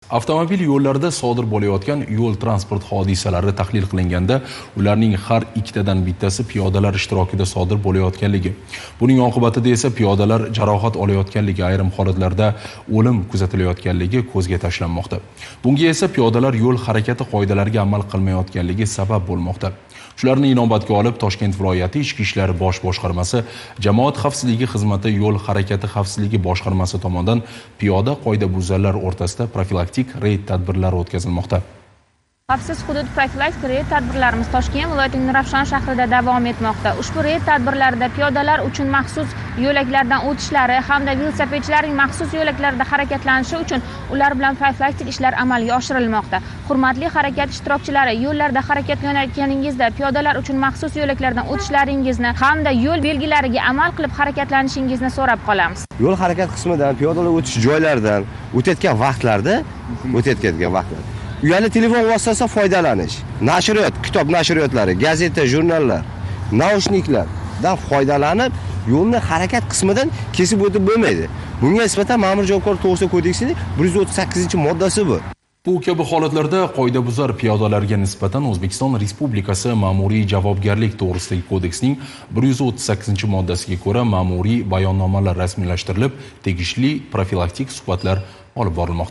Avtomobil yo'llarida sodir bo'layotgan yo'l transport hodisalari tahlil qilinganda, ularning har ikkitadan bittasi piyodalar ishtirokida sodir bo'layotganligi, buning oqibatida esa piyodalar jarohat olayotganligi, ayrim holatlarda o'lim kuzatilayotganligi ko'zga tashlanmoqda. Bunga esa piyodalar yo'l harakati qoidalariga amal qilmayotganligi sabab bo'lmoqda. Shularni inobatga olib, Toshkent viloyati Ichki ishlar bosh boshqarmasi Jamoat xavfsizligi xizmati yo'l harakati xavfsizligi boshqarmasi tomonidan piyoda qoidabuzarlar o'rtasida profilaktik reyd tadbirlari o'tkazilmoqda. Xavfsiz hudud profilaktik reyd tadbirlarimiz Toshkent viloyatining Nurafshon shahrida davom etmoqda. Ushbu reyd tadbirlarida piyodalar uchun maxsus yo'laklardan o'tishlari hamda velosipedchilarning maxsus yo'laklarda harakatlanishi uchun ular bilan profilaktik ishlar amalga oshirilmoqda. Hurmatli harakat ishtirokchilari, yo'llarda harakatlanayotganingizda piyodalar uchun maxsus yo'laklardan o'tishlaringizni hamda yo'l belgilariga amal qilib harakatlanishingizni so'rab qolamiz. Yo'l harakat qismidan piyodalar o'tish joylaridan o'tayotgan vaqtlarda, uyali telefon vositasidan foydalanish, nashriyot, kitob nashriyotlari, gazeta, jurnallar, naushniklardan foydalanib yo'lni harakat qismidan kesib o'tib bo'lmaydi. Bunga nisbatan Ma'muriy javobgarlik to'g'risidagi kodeksning 138-moddasi bu. Bu kabi holatlarda qoidabuzar piyodalarga nisbatan O'zbekiston Respublikasi Ma'muriy javobgarlik to'g'risidagi kodeksning 138-moddasiga ko'ra ma'muriy bayonnomalar rasmiylashtirilib, tegishli profilaktik suhbatlar olib borilmoqda.